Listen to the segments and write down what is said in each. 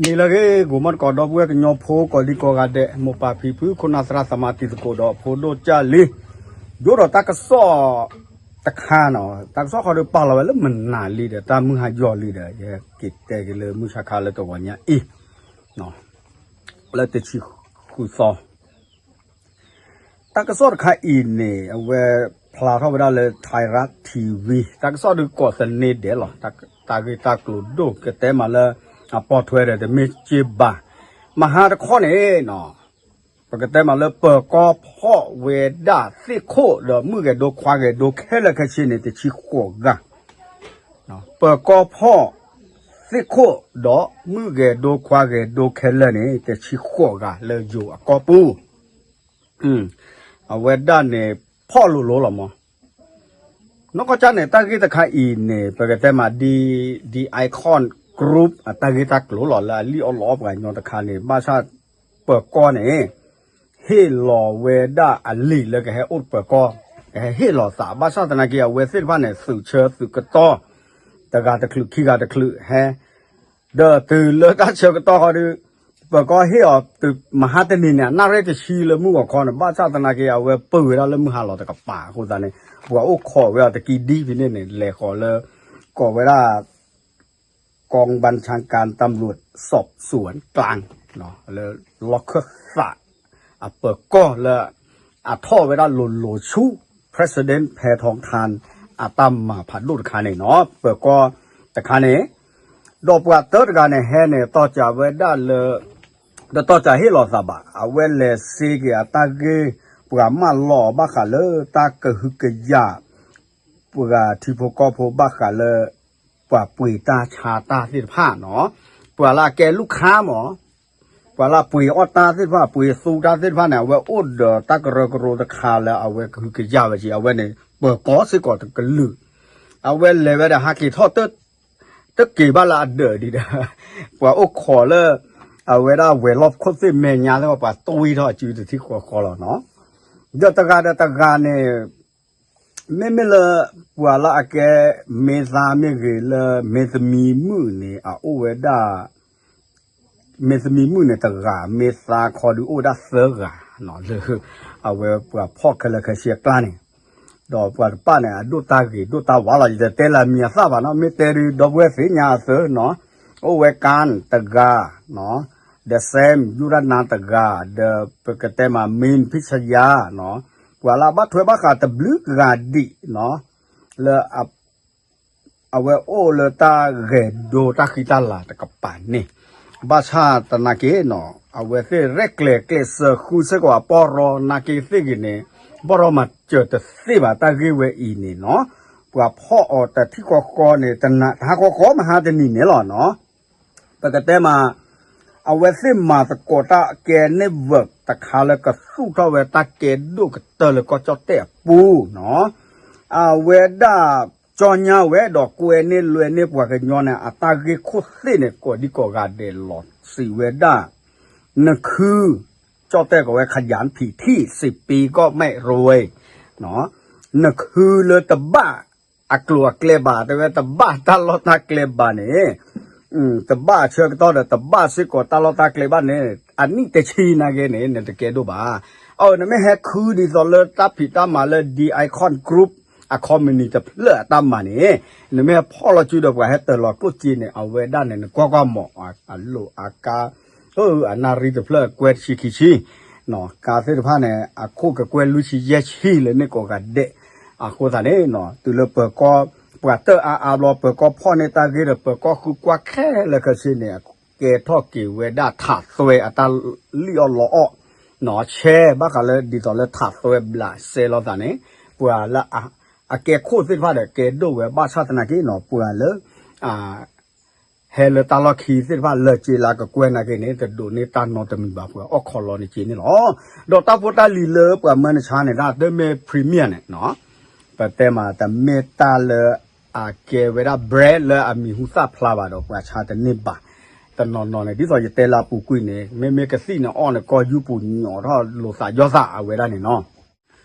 နံၤလၢအဂ့ၤ ကိးမီၣ်သကိး ဒီပုၢ်ဝဲၢ်ကညီဖိ ကိးဒံကိးဂၤဒဲး မိၢ်ပၢ်ဖံဖု ခိၣ်နၢ်သရၣ်သမါ တံၤသကိးဒီးဖိဒိၣ်ကၢ်လံ, ယိၣ်ဒီးတၢ်ကစီၣ်တခါနီၤ, တၢ်ကစီၣ်ဃီဒီးပာ်လီၤဝဲလၢမနၤလံဒီး တၢ်မုၢ်ဟါယီၤလံဒီး ယက့ၤတဲက့ၤလၢမုၢ်ဆါခါလၢတဂီၤညါအံၤ လၢတဆံဃုသီ တၢ်ကစီၣ်တခါအံၤန့ၣ် အဝဲဖျါထီၣ်ဝဲဒၣ်လၢ Thai Rat T V တၢ်ကစီၣ်ဒုးကိးသန့ဒဲးလီၤ. တၢ်ဂ့ၢ်တၢ်ကျိၤဒိၣ်ကတဲမးလၢ အပိာ်ထွဲဒီးတမ့ၢ်က့ဘၣ်. မဟါတခီန့ၣ် ပကတဲမးလၢပၢၤကီၢ်ဖီၣ်ဝဲဒၣ်သ့ၣ်ခိၣ်ဒီးမုၣ်ဂဲၤဒိခွါဂဲၤဒိခဲလၢာ်ခဲဆ့န့ၣ် တဆံဃိးဂၤ ပၢၤကီၢ်ဖီၣ်သ့ၣ်ခိၣ်ဒီးမုၣ်ဂဲၤဒိခွါဂဲၤဒိခဲလၢာ်န့ၣ် တဆံဃိးဂၤလၢယိၤအကီၢ်ပူၤ အဝဲဒၣ်န့ၣ် ဖီၣ်လိၤလိၤလီၤမး. နီၢ်ကီၢ်ကၢ်န့ၣ် တၢ်ဂ့ၢ်တခါအံၤန့ၣ် ပကတဲမး ဒ် ဒ် Icon Group အတၢ်ဂ့ၢ်တၢ်ကျိၤလီၤ လၢအလံၣ်အီၣ်လီအီၣ်ပှၤကညီတခါန့ၣ် ဘၣ်ဆၣ်ပၢၤကီၢ်န့ၣ် ဟ့ၣ်လီၤဝဲဒၣ်အလံာ်လၢကဟဲအိၣ်ပၢၤကီၢ် ကဟဲဟ့ၣ်လီၤသး ဘၣ်ဆၣ်သနာ်က့ အဝဲသ့ၣ်တဖၣ်န့ၣ် သုးဆၢသုးကတီၢ် တဂၤတချုးခံဂၤတချုးဟဲ ဒီးတုၤလၢတၢ်ဆၢကတီၢ်ဃီဒီး ပၢၤကီၢ်ဟ့ၣ်အီၤတုၤမဟါတနံၤန့ၣ် အနၣ်ရံၣ်တဆံလၢမုၢ်ဂီၤခီန့ၣ် ဘၣ်ဆၣ်သနာ်က့ အဝဲပၢၤဝဲဒၣ်လၢမုၢ်ဟါလီၤတကပၤအဃိသတးန့ၣ် ပှၤအိၣ်ခိးဝဲအီၤတကံဒံဖဲန့ၣ်န့ၣ် လဲၤဃီၤလၢ ကိးဝဲဒၣ် กองบัญชาการตำรวจสอบสวนกลาง လၢလီၢ်ခၢၣ်သး အပၢၤကီၢ်လၢ အထီၣ်ဝဲဒၣ်လိၤလိၤဆူ President ဖဲထီထါ အတၢ်မၤဖးဒိၣ်တခါန့ၣ်နီၤ ပၢၤကီၢ်တခါန့ၣ် ဒီးပှၤတၢတဂၤန့ၣ် ဟဲန့ၣ် တီၢ်ကးဝဲဒၣ်လၢ တတီၢ်ကးဟ့ၣ်လီၤသးဘၣ် အဝဲလဲၤစ့က့ၤအတၢ်ဂ့ၢ် ပှၤမၢလီၤအီၤဘၣ်ဃးလၢတၢ်ကဟုကယာ် ပှၤထံဖိကီၢ်ဖိဘၣ်ဃးလၢ ပှၤပှ့ၤတၢ်ဆါတၢ်သ့ၣ်တဖၣ်နီၤ ပှၤလၢအကဲလူၢ်ခါမး ပှၤလၢအပှ့ၤအီၣ်တၢ်သ့ၣ်တဖၣ် ပှ့ၤသူတၢ်သ့ၣ်တဖၣ်န့ၣ် အဝဲအိၣ်ဒီးတၢ်ကရၢကရိတခါလၢအဝဲကဟုကယာ်ဝဲက့ၤ အဝဲန့ၣ် ပၢၤကီၢ်စ့ၢ်ကီးတကလုာ် အဝဲလဲၤဝဲဒီးဟးက့ၤထီၣ် တက့ၤဘၣ်လၢအဒၢးဒံးဒီး ပှၤအိၣ်ခိးလၢ အဝဲဒၣ်ဝဲၤလီၢ်ခိၣ်သ့ၣ်မဲာ်ညါသ့ၣ် ပှၤတွံထီၣ်အစုတထံၣ်ဃီဃီလီၤနီၤ ဒီးတဂၤဒီးတဂၤန့ၣ် မ့မ့ၢ်လၢ ပှၤလၢအကဲ မ့ၢ်သါမ့ၢ်ဂ့ၤလၢ မ့ၢ်သမံမုၣ်န့ၣ် အအိၣ်ဝဲဒၣ် မ့ၢ်သမံမုၣ်န့ၣ်တဂၤ မ့ၢ်သါခီဒုးအိၣ်ဝဲဒၣ်သၢဂၤ လၢ အဝဲပှၤဖီၣ်ခဲလၢာ်ခဲဆ့အကျါန့ၣ် ဒီးပှၤတဖၣ်န့ၣ် အဒိၣ်တၢ်ဂ့ၤဒိၣ်တၢ်ဝါလီၤ ယတတဲလၢအမံၤအသၣ်ဘၣ်နီၤ မ့ၢ်တဲဒုး ဒီပုၢ်ဝဲၢ်သ့ၣ်ညါအသၢနီၤ အိၣ်ဝဲကၣ်တဂၤ ဒီးစဲၣ်ယူရနါတဂၤ ဒီးပကတဲမး မ့ၢ်ဖံၣ်ဆယါနီၤ ပှၤလၢအဘၣ်ထွဲဘၣ်ဃးတဘျုးဂၤဒံးနီၤ လၢ အဝဲအိၣ်လၢတၢ်ဂဲၤဒိတၢ်ဃံတၢ်လၤတကပၤန့ၣ် ဘၣ်ဆၣ်သနာ်က့နီၤ အဝဲသ့ၣ်ရဲၣ်ကျဲၤကျဲးစၢးဃုစ့ၢ်ကီးအပီၢ်ရီနာ်က့သ့ၣ်ဂ့ၤန့ၣ် ဘီၣ်ရီမၤစၢၤတသ့ဘၣ်တၢ်ဂ့ၢ်ဝဲအံၤန့ၣ်နီၤ ပှၤဖီၣ်အီၤတထံၣ်ဃီဃီန့ၣ် တနၤတဟါဃီဃီမဟါတနံၤန့ၣ်လီၤနီၤ ပကတဲမး အဝဲသ့ၣ်မၤသကိးတၢ်ကဲ network တခါလၢကသူၣ်ထီၣ်ဝဲတၢ်ကဲဒိၣ်ကတၢၢ်လၢကီၢ်ကၠီၣ်တဲၣ်အပူၤနီၤ အဝဲဒၣ် ကၠီညါဝဲဒီးကွဲန့ၢ်လွဲန့ၢ်ပှၤကညီန့ၣ် အတၢ်ဂ့ၢ်ခိၣ်သ့ၣ်န့ၣ် ကိးဒံကိးဂၤဒဲးလီၤစံးဝဲဒၣ် နခု ကၠီၣ်တဲၣ်ကိးဝဲ ขยันผิดที่ สิบปีก็ไม่รวย နခုလၢတဘၣ်အကျိၤအကျဲဘၣ် တဲဝဲတဘၣ်တၢ်လီၢ်တၢ်ကျဲဘၣ်န့ၣ် တဘၣ်အဆၢကတီၢ်ဒီးတဘၣ်စ့ၢ်ကီးတၢ်လီၢ်တၢ်ကျဲဘၣ်န့ၣ် အနံၣ်တဆံနာ်က့န့ၣ် နတကဲဒိၣ်ဘၣ်. အၢ နမ့ၢ်ဟဲခုဒ်သိးလၢတၢ်ဖံးတၢ်မၤလၢ The Icon Group အ company တဖျၢၣ်အတၢ်မၤန့ၣ် နမ့ၢ်ဟဲဖီၣ်လီၤစုဒီးပှၤဟဲတၢၤလီၤကျိၣ်စ့န့ၣ် အဝဲဒၣ်န့ၣ် နကွၢ်ကွၢ်မး အလိာ်အကါ အနၣ်ရံၣ်တဖျၢၣ်ကွဲတဆံခံဆံ ကါသ့ၣ်တဖၣ်န့ၣ် အခိၣ်ကကွဲၢ်လွံၢ်ဆံယဲၢ်ဆံလၢန့ၣ်ကိးဂၤဒဲး အဃိသတးန့ၣ် တုၤလၢပၢၤကီၢ် ပှၤတၢၢ်အါအါဘျီ ပၢၤကီၢ်ဖီၣ်န့ၢ်တၢ်ဂ့ၢ်ဒီး ပၢၤကီၢ်ဃုကွၢ်ခဲလၢာ်ခဲဆ့န့ၣ် ကဲထီၣ်က့ၤဝဲဒၣ်ထးသွဲအတၢ်လံၣ်အီၣ်လီအီၣ် ဆဲးဘၣ်ဃးလၢဒ်သိးလၢထးသွဲဘျးစဲလိာ်သးန့ၣ် ပှၤလၢ အကဲခိၣ်သ့ၣ်တဖၣ်ဒီးကဲဒိၣ်ဝဲဘၣ်ဆၣ်သနာ်က့နီၤ ပှၤလၢ ဟဲလၢတၢ်လီၢ်ခံသ့ၣ်တဖၣ်လၢာ်စ့လၢကကွဲၢ်နာ်က့န့ၣ် တဒိးန့ၢ်တၢ်နီတမံၤဘၣ် ပှၤအီၣ်ခိးလီၤန့ၣ်က့န့ၣ်လီၤ. ဒီးတၢ်ဖိတၢ်လံၤလၢပှၤမၢနဆါန့ၣ် တၢ်တမ့ၢ် premier န့ၣ် ပတဲမး တမ့ၢ်တၢ်လၢအကဲဝဲဒၣ် brand လၢအမံၤဟူသၣ်ဖျါဘၣ်ဒီး ပှၤဆါတန့ၢ်ဘၣ် တနီၤနီၤန့ၣ် ဒ်သိးယတဲလၢအပူၤကွံာ်န့ၣ် မ့မ့ၢ်ကသံၣ်န့ၣ်အီၣ်န့ၣ် ကီၢ်ယူပူၤညီထီၣ်လိာ်သးယီၢ်သးအဝဲဒၣ်န့ၣ်နီၤ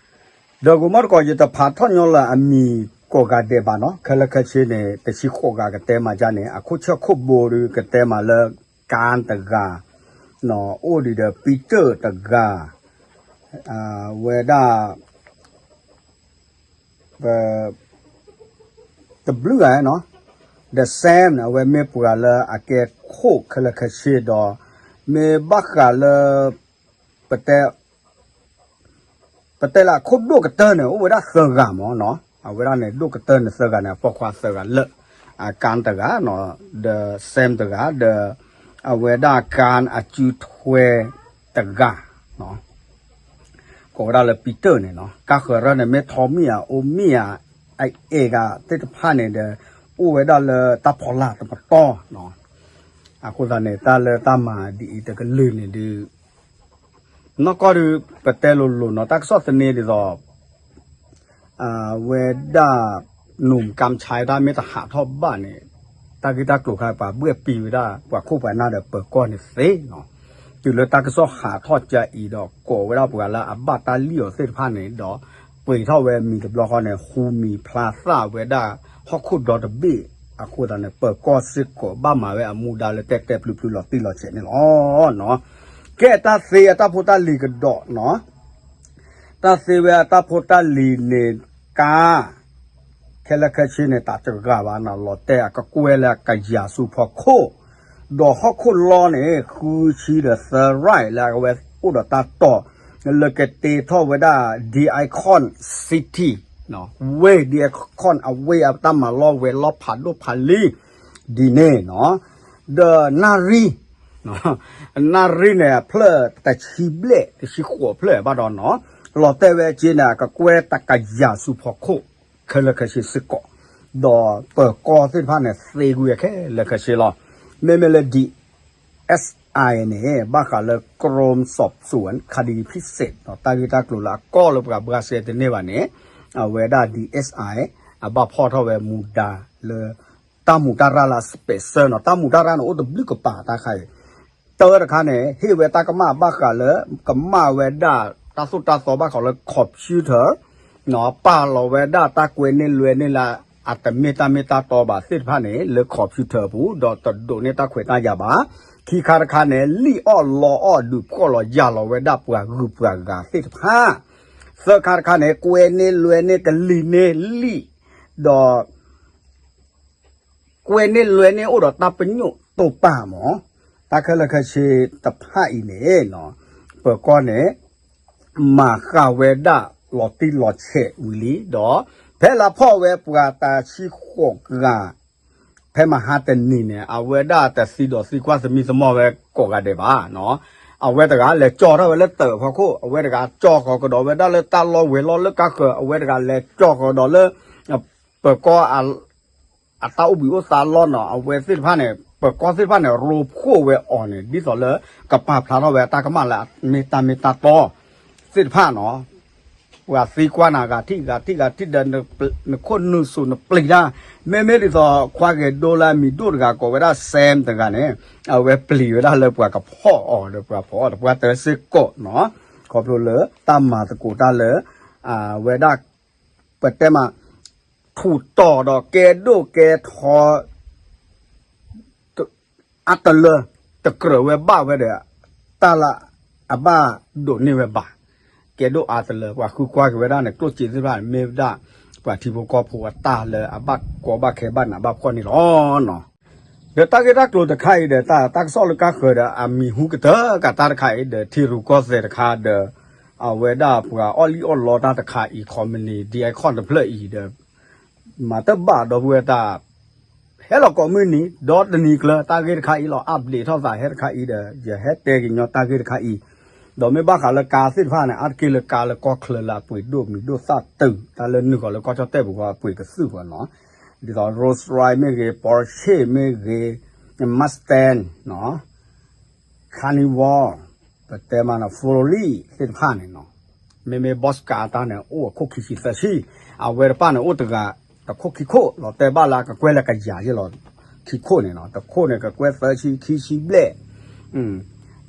ဒီးဂိၤမီၣ်တကိး ယတဖးထီၣ်ညီလၢအမံၤကိးဂၤဒဲးဘၣ်နီၤ ခဲလၢာ်ခဲဆ့န့ၣ် တဆံဃိးဂၤကတဲမးဒ်န့ၣ် အခိၣ်ဆၢၣ်ခိၣ်ဘိဒီးကတဲမးလၢ က ကၢၣ်တဂၤ, အိၣ်ဒံးဒီးပံတၢၣ်တဂၤ, ဝဲဒၣ် တဘျုးဂၤနီၤ, ဒီး Sam န့ၣ် အဝဲမ့ၢ်ပှၤလၢအကဲခိၣ်ခဲလၢာ်ခဲဆ့ဒီး မ့ၢ်ဘၣ်ဃးလၢ ပတဲ ပတဲလၢအခိၣ်ဒိၣ်ကတၢၢ်န့ၣ် အိၣ်ဝဲဒၣ်သၢဂၤမးနီၤ, အဝဲဒၣ်န့ၣ် ဒိၣ်ကတၢၢ်န့ၣ်သၢဂၤန့ၣ် အပိာ်ခွါသၢဂၤလၢာ်, အကၢၣ်တဂၤ, ဒီး Sam တဂၤ, ဒီး အဝဲဒၣ်ကၢၣ်အစုထွဲတဂၤ ကိးဝဲဒၣ်လၢပံတၢၣ်န့ၣ်နီၤ, ကါဃၢၤရၢၢ်န့ၣ် မ့ၢ်ထီမ့ၢ်ဧါ အိၣ်မ့ၢ်ဧါ, အအဲၣ်ဂၤသ့ၣ်တဖၣ်န့ၣ်ဒီး အိၣ်ဝဲဒၣ်လၢတၢ်ဖီလာ်တပတီၢ်နီၤ, အဃိသတးန့ၣ် တၢ်လၢတၢ်မၤဒ်အံၤတကလုာ်န့ၣ်ဒုး နီၢ်ကီၢ်ဒုး ပတဲလိၤလိၤနီၤ, တၢ်ကစီၣ်သန့ဒ်သိး အဝဲဒၣ် နူၢ်ကၣ်ဆဲးတၢ်မ့ၢ်တဟးထီၣ်ဘၣ်န့ၣ် တၢ်ဂ့ၢ်တၢ်ကျိၤခါ ပှၤဘှဲၣ်ပံၤဝဲဒၣ် ပှၤခိၣ်ပှၤနၢ်ဒီးပၢၤကီၢ်န့ၣ်သ့နီၤ, တုၤလၢတၢ်ကစီၣ်ဟးထီၣ်ကါအံၤဒီး ကိးဝဲဒၣ်ပှၤလၢအဘၣ်တၢ်လံၣ်အီၤသ့ၣ်တဖၣ်န့ၣ်ဒီး ပှ့ၤထီၣ်ဝဲမံၤတဘျီဃီန့ၣ် ဟူမံၤဖျါသၣ်ဝဲဒၣ် ဟီၣ်ခိၣ်ဒီတဘ့ၣ်အဃိသတးန့ၣ် ပၢၤကီၢ်စ့ၢ်ကီးဘၣ်မၤဝဲအမူဒါလၢတဲတဲပျုၤပျုၤလီၤတံၢ်လီၤဆဲးန့ၣ်လီၤ. ကဲတၢ်သ့အတၢ်ဖိတၢ်လံၤကဒီးနီၤ, တၢ်သ့ဝဲအတၢ်ဖိတၢ်လံၤန့ၣ် ကါ ခဲလၢာ်ခဲဆ့န့ၣ် တၢ်တဂၤဘၣ်နီၤ, လီၤတဲာ်အကကွဲၢ်လၢအကယၤဆူဖီခိၣ်, ဒီးဟီၣ်ခိၣ်လီန့ၣ် ဃုဆံဒီးသၢရၢၢ်လၢအဝဲအိၣ်ဒီးတၢ်တီၢ် လၢကတ့ထီၣ်ဝဲဒၣ် Dicon City, ဝ့ၢ် Dicon အဝ့ၢ်အတၢ်မၤလီၢ်ဝဲၤလီၢ်ဖးဒိၣ်ဖးလံၤ ဒ်န့ၣ်နီၤ, ဒီးနၣ်ရံၣ် နၣ်ရံၣ်န့ၣ် အဖျၢၣ်တဆံဘျဲၣ် တဆံဃိးဖျၢၣ်ဘၣ်ဒီးနီၤ, လီၤတဲာ်ဝဲက့န့ၣ် အကကွဲၢ်တကယၤဆူဖီခိၣ် ခဲလၢာ်ခဲဆ့စ့ၢ်ကီး, ဒီးပၢၤကီၢ်သ့ၣ်တဖၣ်န့ၣ် သ့ကွံာ်အခဲလၢာ်ခဲဆ့လီၤ. မ့မ့ၢ်လၢ DSI န့ၣ် ဘၣ်ဃးလၢ กรมสอบสวนคดีพิเศษ တၢ်ဂ့ၢ်တၢ်ကျိၤလၢအကီၢ်လၢပှၤဘှါစဲတန့ၢ်ဘၣ်န့ၣ် အဝဲဒၣ် DSI အဘၣ်ဖီၣ်ထီၣ်ဝဲမူဒါလၢ တၢ်မူးတၢ်ရၢ်လၢအ special နီၤ, တၢ်မူးတၢ်ရၢ်န့ၣ် အိၣ်တဘျုးကပၤတၢ်ခါအံၤ, တၢတခါန့ၣ် ဟ့ၣ်ဝဲတၢ်ကမၣ်ဘၣ်ဃးလၢ ကမၣ်ဝဲဒၣ်တၢ်သိၣ်တၢ်သီဘၣ်ဃးလၢ computer ပာ်လီၤဝဲဒၣ်တၢ်ကွဲန့ၢ်လွဲန့ၢ်လၢအတမ့ၢ်တၢ်မ့ၢ်တၢ်တီဘၣ်သ့ၣ်တဖၣ်န့ၣ် လၢ computer အပူၤ ဒီးတဒိးန့ၢ်တၢ်ခွဲးတၢ်ယာ်ဘၣ်. ခံခါတခါန့ၣ် လံၣ်အီၣ်လီအီၣ်ဒုးဖှီၣ်လီၤယာ်လီၤဝဲဒၣ်ပှၤဂုၤပှၤဂၤသ့ၣ်တဖၣ်. သၢခါတခါန့ၣ် ကွဲန့ၢ်လွဲန့ၢ်ကလံၤန့ၢ်လံၣ် ဒီး ကွဲန့ၢ်လွဲန့ၢ်အိၣ်ဒီးတၢ်ပညိၣ်တိာ်ပာ်မး, တၢ်ခဲလၢာ်ခဲဆ့တဖၣ်အံၤန့ၣ် ပၢၤကီၢ်န့ၣ် မၤဃာ်ဝဲဒၣ်လီၤတံၢ်လီၤဆဲးဝံၤလံ ဒီး ဖဲလၢဖီၣ်ဝဲပှၤတဆံဃိးဂၤ ဖဲမဟါတနံၤန့ၣ် အဝဲဒၣ်တသံဒီးသံကွၢ်သမံသမိးဝဲကိးဂၤဒဲးဘၣ်. အဝဲတဂၤလဲၤကၠီထီၣ်ဝဲလၢတၢးဖီခိၣ်, အဝဲတဂၤကၠီဃီၤကဒီးဝဲဒၣ်လၢတၢ်လီၢ်ဝဲၤလီၢ်လၢကါဃၢၤ, အဝဲတဂၤလဲၤကၠီဃီၤဒီးလၢ ပၢၤကီၢ် အတၢ်အိၣ်ဘှံးအိၣ်သါလီၢ်နီၤ, အဝဲသ့ၣ်တဖၣ်န့ၣ် ပၢၤကီၢ်သ့ၣ်တဖၣ်န့ၣ် ရိဖှိၣ်ဝဲအီၤန့ၣ် ဒ်သိးလၢ ကပာ်ဖျါထီၣ်ဝဲအတၢ်ကမၣ်လၢအမ့ၢ်တၢ်မ့ၢ်တၢ်တီ သ့ၣ်တဖၣ်နီၤ, ပှၤသံကွၢ်နၤ ဂၤထံၣ်ဂၤထံၣ်ဂၤထံၣ်ဒီး နခိၣ်နူာ်စိၤနပျံၤတၢ်, မ့မ့ၢ်ဒ်သိး ခွါဂဲၤဒိလၢအမံၤဒိၣ်တဂၤကိးဝဲဒၣ် Sam တဂၤန့ၣ် အဝဲပျံၤဝဲဒၣ်လၢပှၤကဖီၣ်အီၤဒီးပှၤဖီၣ်အီၤတပှၢ်တၢၢ်စ့ၢ်ကီးနီၤ, ခီဖျိလၢတၢ်မၤသကိးတၢ်လၢ အဝဲဒၣ် ပတဲမး ထူးတီၤဒီးကဲဒိၣ်ကဲထီ အါတလၢ တကြၢးဝဲဘၣ်ဝဲဒီး တၢ်လၢအဘၣ်ဒိးန့ၢ်ဝဲဘၣ်, ကဲဒိၣ်အါတလၢ ပှၤဃုကွၢ်က့ၤဝဲဒၣ်န့ၣ် ကျိၣ်စ့သ့ၣ်တဖၣ်န့ၣ် မ့ၢ်ဝဲဒၣ် ပှၤထံဖိကီၢ်ဖိအတၢ်လၢအဘၣ်ကီဘၣ်ခဲဘၣ်နးဘၣ်ဖှီၣ်န့ၣ်လီၤ. ဒီးတၢ်ဂ့ၢ်တၢ်ကျိၤတခါအံၤဒီး တၢ် တၢ်ကစီၣ်လၢကါဃၢၤဒီး အမံၤဟူကတၢၢ်ကးတၢ်တခါအံၤဒီး ထံရူၢ်ကီၢ်သဲးတခါဒီး အဝဲဒၣ်ပှၤအီၣ်လံၣ်အီၣ်လီတၢ်တခါအံၤ ခီမနံၤ Dicon တဖျၢၣ်အံၤဒီး မၤတဘၣ်ဒီပုၢ်ဝဲၢ်တၢ် ဟဲလီၤကိးမုၢ်နံၤ ဒီတနံၤကျၢၤ တၢ်ဂ့ၢ်တခါအံၤလီၤ update ထီၣ်သးဟဲတခါအံၤဒီး ယဟဲတဲကညီတၢ်ဂ့ၢ်တခါအံၤ, ဒီးမ့ၢ်ဘၣ်ဃးလၢကါသ့ၣ်တဖၣ်န့ၣ် အါတက့ၢ်လၢကါလၢကီၢ်ချၢလၢအပှ့ၤဒိၣ်မံၤဒိၣ်သၣ်တုၤ တၢ်လၢနုာ်ဃီၤလၢကီၢ်ကၠီၣ်တဲၣ်ပူၤဃီအပှ့ၤကသုၣ်ဃီနီၤ, ဒ်သိး Rolls Royce မ့ၢ်ဂ့ၤ Porsche မ့ၢ်ဂ့ၤ Mustang နီၤ Carnival ပတဲမးနီၤ Ferrari သ့ၣ်တဖၣ်န့ၣ်နီၤ, မ့မ့ၢ် Boss ကါတၢ်န့ၣ် အိၣ်အခိၣ်ခံဆံသၢဆံ, အဝဲတဖၣ်န့ၣ် အိၣ်တဂၤ တခိၣ်ခံခိၣ် လီၤတဲာ်ဘၣ်လၢအကကွဲၢ်လၢကယၤယဲၢ်လီၤ, ခံခိၣ်န့ၣ်နီၤ, တခိၣ်န့ၣ် ကကွဲၢ်သၢဆံ ခံဆံဘျဲၣ် သၢ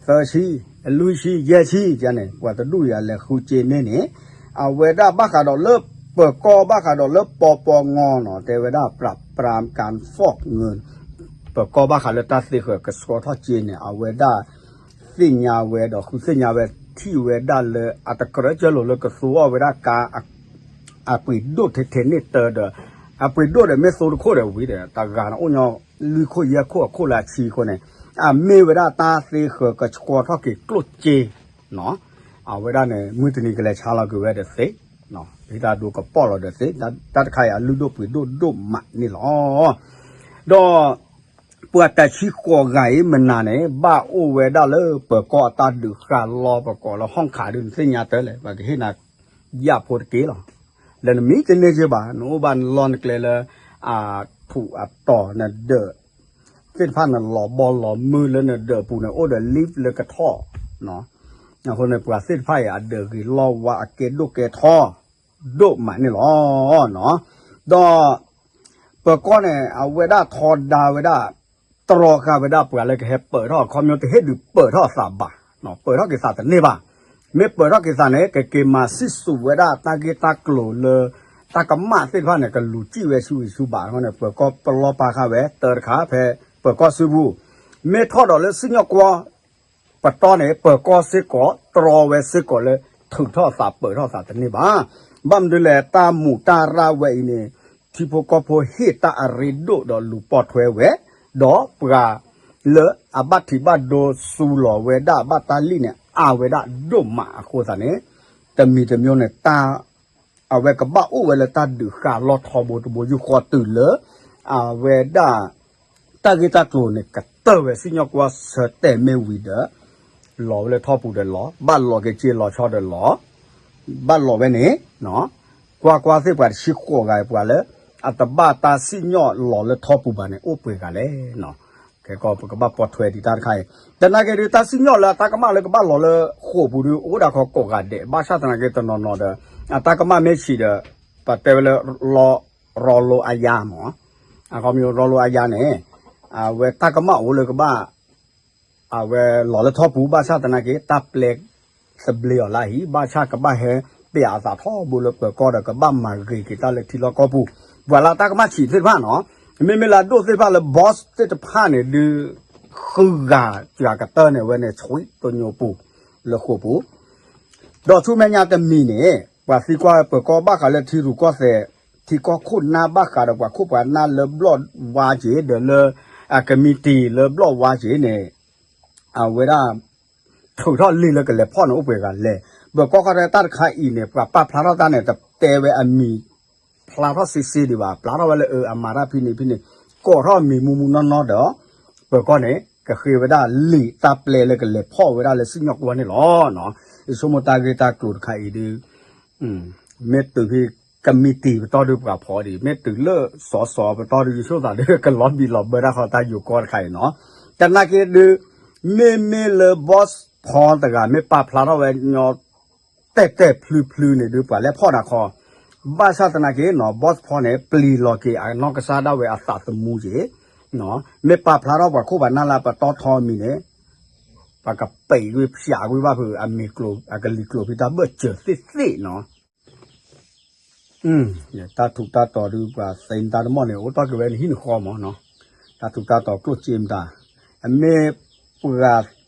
ဆံ လွံၢ်ဆံ ယဲၢ်ဆံ ယန့ၣ် ပှၤတဒူၣ်ယၤလဲၤဃုစ့န့ၢ်န့ၣ်, အဝဲဒၣ်ဘၣ်ဃးဒီးလၢပၢၤကီၢ် ဘၣ်ဃးဒီးလၢပီပီငီနီၤ တဲဝဲဒၣ် ปราบปรามการฟอกเงิน ပၢၤကီၢ်ဘၣ်ဃးလၢတၢ်သ့ဃၢၤကဆှီထီၣ်က့န့ၣ် အဝဲဒၣ် သ့ၣ်ညါဝဲဒီးဃုသ့ၣ်ညါဝဲထံၣ်ဝဲဒၣ်လၢအတကြၢးကၢလိာ်လၢကသူအီၤဝဲဒၣ်ကါ အပှ့ၤဒိၣ်ထဲထဲန့ၣ်တၢ်ဒီး အပှ့ၤဒိၣ်ဒီးမ့ၢ်သိတခိၣ်ဒီးဝံၤဒီး တဂၤန့ၣ်အိၣ်ညီလွံၢ်ခိၣ်ယဲၢ်ခိၣ်အခိၣ်လၢအဆံအဃိန့ၣ် အမ့ၢ်ဝဲဒၣ်တၢ်သ့ဃၢၤကဆှီထီၣ်က့ၤကျိၣ်စ့ အဝဲဒၣ်န့ၣ် မုၢ်တနံၤကလဲၤဆါလီၤက့ၤဝဲဒီးသ့, ဟံးတၢ်ဒိကပီၢ်လီၤဒီးသ့, တၢ်တခါအံၤအလုၢ်ဒိၣ်ပှ့ၤဒိၣ်ဒိၣ်မးန့ၣ်လီၤ. ဒီး ပှၤတဆံဃိးဂၤအံၤမနုၤန့ၣ် ဘၣ်အိၣ်ဝဲဒၣ်လၢပၢၤကီၢ်အတၢ်ဒုးဃာ်လီၤပကိးလၢဟီၣ်ခးဒုး နသ့ၣ်ညါတၢ်လဲၣ် ပှၤကဟ့ၣ်နၤ ယၣ်ဖိတက့ၢ်လီၤ. လၢနမံတန့ၢ်က့ဘၣ် နအိၣ်ဘၣ်နလီၢ်နကျဲလၢ အထူးအတီၤနဒၢး သ့ၣ်တဖၣ်နလီၤဘီလီၤမုၢ်လၢနဒၢးပူၤန့ၣ် အိၣ်ဒီး leaf လၢကထီၣ် အဃိန့ၣ် ပှၤသ့ၣ်တဖၣ်အံၤ အဒၢးဂ့ၤလီၢ်ဝါအကဲဒိၣ်ကဲထီ ဒိၣ်မးန့ၣ်လီၤ. ဒီး ပၢၤကီၢ်န့ၣ် အဝဲဒၣ်ထီဒါဝဲဒၣ် တြီဃာ်ဝဲဒၣ်ပှၤလၢကဟဲပၢၤထီၣ်အခီပညီ တဟ့ၣ်ဒုးပၢၤထီၣ်အသးဘၣ်, ပၢၤထီၣ်က့ၤသးတန့ၢ်ဘၣ်. မ့ၢ်ပၢၤထီၣ်က့ၤသးန့ၣ် ကက့ၤမၤစံၣ်စိၤဝဲဒၣ်တၢ်ဂ့ၢ်တၢ်ကျိၤလၢ တၢ်ကမၣ်သ့ၣ်တဖၣ်န့ၣ် ကလူၤစံၣ်ဝဲဆူဂံၢ်ဆူဘးအဃိန့ၣ် ပၢၤကီၢ်ပလီၢ်ပာ်ဃာ်ဝဲတၢ်တခါဖဲ ပၢၤကီၢ်စုပူၤ မ့ၢ်ထီၣ်ဒီးလၢစံၣ်ညီၣ်ကွီၢ် ပတီၢ်န့ၣ် ပၢၤကီၢ်စ့ၢ်ကီး တြီဝဲစ့ၢ်ကီးလၢ ထုးထီၣ်သးပၢၤထီၣ်သးတန့ၢ်ဘၣ်. ဘၣ်မနုၤလဲၣ် တၢ်မူးတၢ်ရၢ်ဝဲအံၤန့ၣ် ထံဖိကီၢ်ဖိဟ့ၣ်တၢ်အရ့ဒိၣ်ဒီးလူၤပိာ်ထွဲဝဲ, ဒီးပှၤလၢအဘၣ်ထံးဘၣ်ဒိစူၤလီၤဝဲဒၣ်ဘၣ်တၢ်လံၣ်န့ၣ် အါဝဲဒၣ်ဒိၣ်မးအဃိသတးန့ၣ် တမံၤတမံၤန့ၣ် တၢ် အဝဲကဘၣ်အိၣ်ဝဲလၢတၢ်ဒုးဃာ်လီၢ်ထီဘိတဘိယူၢ်ဃီတုၤလၢ အဝဲဒၣ် တၢ်ဂ့ၢ်တၢ်ကျိၤန့ၣ် ကတၢၢ်ဝဲစံၣ်ညီၣ်ကွီၢ်ဆၢတဲာ်မ့ၢ်ဝံၤဒီး လီၤဝဲလၢထီပူၤဒီးလီၤ, ဘၣ်လီၤက့ၤက့ၤလီၤဆီဒီးလီၤ, ဘၣ်လီၤဝဲန့ၣ် ကွၢ်ကွၢ်သ့ၣ်ပှၤတဆံဃိးဂၤပှၤလၢ အတဘၣ်တၢ်စံၣ်ညီၣ်လီၤလၢထီပူၤဘၣ်န့ၣ် အိၣ်ပှဲၤဂၤလဲၣ်. ခဲကီးပကဘၣ်ပိာ်ထွဲဒံးတၢ်တခါအံၤ, သနာ်က့ဒုး တၢ်စံၣ်ညီၣ်လၢအတၢ်ကမၣ်လၢကဘၣ်လီၤလၢဃိာ်ပူၤဒုး အိၣ်ဒၣ်ခီကိးဂၤဒဲး, ဘၣ်ဆၣ်သနာ်က့တနီၤနီၤဒီး အတၢ်ကမၣ်မ့ၢ်ဆံးဒီး ပတဲဝဲလၢ ရီလိအယါမး, အခီပညီရီလိအယါန့ၣ် အဝဲတၢ်ကမၣ်အိၣ်လၢကဘၣ် အဝဲလီၤလၢထီပူၤ ဘၣ်ဆၣ်သနာ်က့ တၢ်ပျဲသဘျ့အီၤလၢအဟံၣ်, ဘၣ်ဆၣ်ကဘၣ်ဟဲပျဲအသးထီဘိလၢပၢၤကီၢ်ဒီး ကဘၣ်မၤဂ့ၤက့ၤတၢ်လၢထံလီၢ်ကီၢ်ပူၤ, ပှၤလၢတၢ်ကမၣ်ဆံးသ့ၣ်တဖၣ်နီၤ, မ့မ့ၢ်လၢအဒိၣ်သ့ၣ်တဖၣ်လၢ boss သ့ၣ်တဖၣ်န့ၣ်ဒုး ဃုဂၤစှၤကတၢၢ်န့ၣ် အဝဲန့ၣ်ဆှံတညိပူၤ လၢဃိာ်ပူၤ ဒီးဆူမဲာ်ညါတမံၤန့ၣ် ပှၤသံကွၢ်ပၢၤကီၢ်ဘၣ်ဃးလၢထံရူၢ်ကီၢ်သဲး ထံကီၢ်ခိၣ်နၢ်ဘၣ်ဃးဒီးပှၤခိၣ်ပှၤနၢ်လၢဘျီၣ်ဝါက့ၤ ဒီးလၢ အကမံးတံာ်လၢဘျီၣ်ဝါက့ၤန့ၣ် အဝဲဒၣ် ထုးထီၣ်လံာ်လၢကလဲၤဖီၣ်န့ၣ်အိၣ်ပှဲၤဂၤလဲၣ်. ပၢၤကီၢ်ခီတၢ်တခါအံၤန့ၣ် ပှၤပာ်ဖျါထီၣ်တၢ်န့ၣ် တတဲဝဲအမံၤ ဖျါထီၣ်စ့စ့ဒံးဘၣ်, ပျါထီၣ်ဝဲလၢအမၤတၢ်ဖဲန့ၣ်ဖဲန့ၣ် ကိးထီၣ်မံၤမူမူနီၢ်နီၢ်ဒီး ပၢၤကီၢ်န့ၣ် ကဃ့ဝဲဒၣ်လံာ်တၢ်ပျဲလၢကလဲၤဖီၣ်ဝဲဒၣ်လၢစံၣ်ညီၣ်ကွီၢ်န့ၣ်လီၤ. ယဆိကမိၣ်တၢ်ဂ့ၢ်တၢ်ကျိၤတခါအံၤဒုး မ့ၢ်တုၤဖဲကမံးတံာ်ပတီၢ်ဒုးပှၤဖီဒံး, မ့ၢ်တုၤလၢစီၤစီၤပတီၢ်ဒုး ယဆိကမိၣ်သးဒုး ကလီၤဘံၣ်လီၤဘၢတၢ်ဃီတၢ်ယိၤကီၢ်တခါအံၤနီၤ. သနာ်က့ဒုး မ့မ့ၢ်လၢ boss ဖီတဂၤ မ့ၢ်ပာ်ဖျါထီၣ်ဝဲညီ တဲာ်တဲာ်ဖျုဖျုန့ၣ်ဒုး ပှၤလဲၤဖီၣ်နၤခီ, ဘၣ်ဆၣ်သနာ်က့နီၤ boss ဖီန့ၣ် ပျံၤလီၤက့ၤအနီၢ်ကစၢ်ဒၣ်ဝဲအသးသမူက့ၤ မ့ၢ်ပာ်ဖျါထီၣ်ပှၤခိၣ်ပှၤနၢ်လၢပတီၢ်ထီမံၤန့ၣ် ပှၤကပဲာ်ကွံာ်ဖျးကွံာ်ဘၣ်ဖုးအမံၤကျိၤ အကလံၤကျိၤဖံတၢ်ဘၢၣ်စၢၤသ့ၣ်သ့ၣ်နီၤ. တၢ်ထူးတၢ်တီၤဒုး ပှၤသ့တၢ်တမီၢ်န့ၣ် အိၣ်တ့ၢ်က့ၤဝဲနဟံၣ်နဃီမးနီၤ. တၢ်ထူးတၢ်တီၤကျိၣ်စ့မတၤ အမ့ၢ်ပှၤ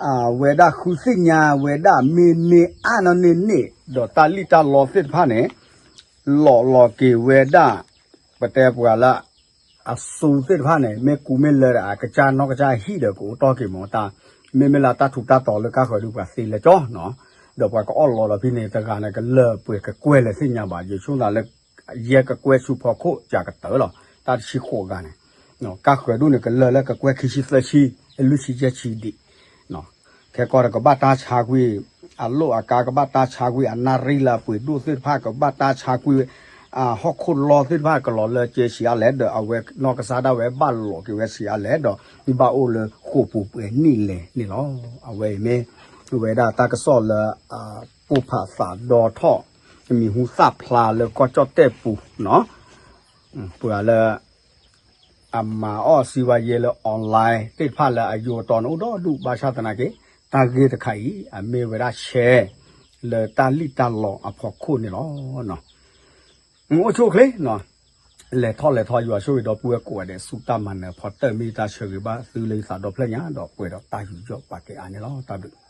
အဝဲဒၣ်ဃုသ့ၣ်ညါဝဲဒၣ် မ့ၢ်န့ၢ်အါနီၢ်န့ၢ်န့ၣ် ဒီးတၢ်လံၣ်တၢ်လီသ့ၣ်တဖၣ်န့ၣ် လီၤလီၤက့ၤဝဲဒၣ် ပတဲပှၤလၢ အစူသ့ၣ်တဖၣ်န့ၣ် မ့ၢ်ကူမ့ၢ်လၢဒီး အကစၢ်နီၢ်ကစၢ်ဟံၣ်ဒီး ကအိၣ်တ့ၢ်က့ၤမးတၢ်, မ့မ့ၢ်လၢတၢ်ထူးတၢ်တီၤလၢကါဃၢၤဒုး ပှၤသ့လဲၤကၠီနီၤ, ဒီးပှၤကအီၣ်လီၤဒီးဖဲန့ၣ် တဂၤန့ၣ် ကလၢာ်ပှဲၤကကွဲၢ်လၢသ့ၣ်ညါဘၣ် ယဆိကမိၣ်သးလၢ ယဲကကွဲၢ်ဆူဖီခိၣ်စှၤကတၢၢ်လီၤ. တၢ်တဆံဃိးဂၤန့ၣ် ကါဃၢၤဒုးန့ၣ် ကလၢာ်လၢကကွဲၢ်ခံဆံသၢဆံ အလွံၢ်ဆံယဲၢ်ဆံဒံး ခဲကီၢ်ဒီးကဘၣ်တၢ်ဆါကွံာ် အလိၣ်အကါ ကဘၣ်တၢ်ဆါကွံာ် အနၣ်ရံၣ်လၢအပှ့ၤဒိၣ်သ့ၣ်တဖၣ် ကဘၣ်တၢ်ဆါကွံာ် အဟီၣ်ခိၣ်လီသ့ၣ်တဖၣ် ကလီၤလၢကဲဆံးအါလဲၣ်ဒီး အဝဲနီၢ်ကစၢ်ဒၣ်ဝဲဘၣ်လီၤက့ၤဝဲဆံးအါလဲၣ်ဒီး ဘၣ်အိၣ်လၢဃိာ်ပူၤပှဲၤနံၣ်လဲၣ်န့ၣ်လီၤ. အဝဲအံၤမ့ၢ် ဝဲဒၣ်တၢ်ကစီၣ်လၢ ပိၢ်ဖးသးဒီထီၣ် မံၤဟူသၣ်ဖျါလၢကီၢ်ကၠီၣ်တဲၣ်ပူၤနီၤ ပှၤလၢ အမၤအီၣ်စံးဝါယဲလၢ online သ့ၣ်တဖၣ်လၢအယိၤတီန့ၣ် အိၣ်ဒီဒူၣ် ဘၣ်ဆၣ်သနာ်က့ တၢ်ဂ့ၢ်တခါအံၤ အမ့ၢ်ဝဲဒၣ် share လၢတၢ်လံၣ်တၢ်လီအဖီခိၣ်န့ၣ်လီၤ. အိၣ်ဆူၣ်အိၣ်ချ့နီၤ လဲၤထီၣ်လဲၤထီ ယွၤဆိၣ်ဂ့ၤဒီပုၢ်ဝဲၢ်ကိးဂၤဒဲး ဆူတၢ်မၤနၢၤဖီတၢၢ် မ့ၢ်တၢ်ဆၢဂ့ၤဘၣ်သုလၢယသးဒီဖျၢၣ်ညါ ဒီးပှဲၤဒီးတၢ်ယူးယီၣ်ပာ်ကဲအါန့ၣ်လီၤ. တၢ်ဘျုး